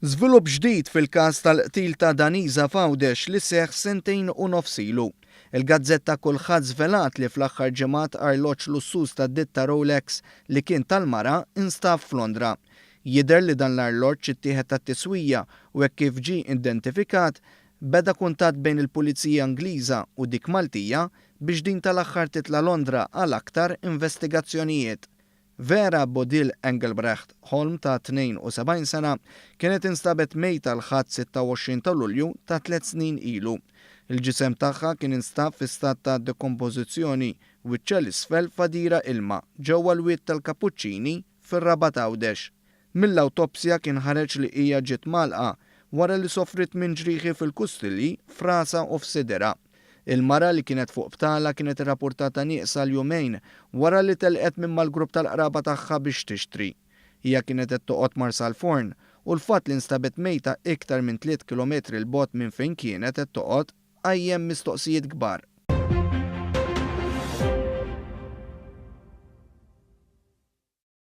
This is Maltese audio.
Żvilupp ġdid fil-każ tal-qtil ta' Daniża f'Għawdex li seħħ sentejn u nofs ilu. Il-gazzetta Kullħadd żvelat li fl-aħħar ġimgħat arloġġ lussuż tad-ditta Rolex li kien tal-mara instab f'Londra. Jidher li dan l-arloġġ ittieħed għat-tiswija u hekk kif ġie indentifikat, beda kuntatt bejn il-Pulizija Ingliża u dik Maltija biex din tal-aħħar titla' Londra għal aktar investigazzjonijiet. Vera Bodil Engelbrecht Holm ta' 72 sena kienet instabet mejta l-Ħadd 26 ta' Lulju ta' tliet snin ilu. Il-ġisem tagħha kien instab fi stat ta' dekompożizzjoni wiċċha 'l isfel f'għadira ilma ġewwa l-Wied tal-Kapuċċini fir-Rabat Għawdex. Mill-awtopsja kien ħareġ li hija ġiet mgħallqa wara li sofriet minn ġrieħi fil-kustilji, f'rasha u f'sidirha. Il-mara li kienet fuq btala kienet irrapurtata nieqsa għal jumejn wara li telqet minn mal-grupp tal-qraba tagħha biex tixtri. Hija kienet qed toqgħod Marsalforn u l-fatt li nstabet mejta iktar minn tliet kilometri 'l bogħod minn fejn kienet qed toqgħod qajjem mistoqsijiet kbar.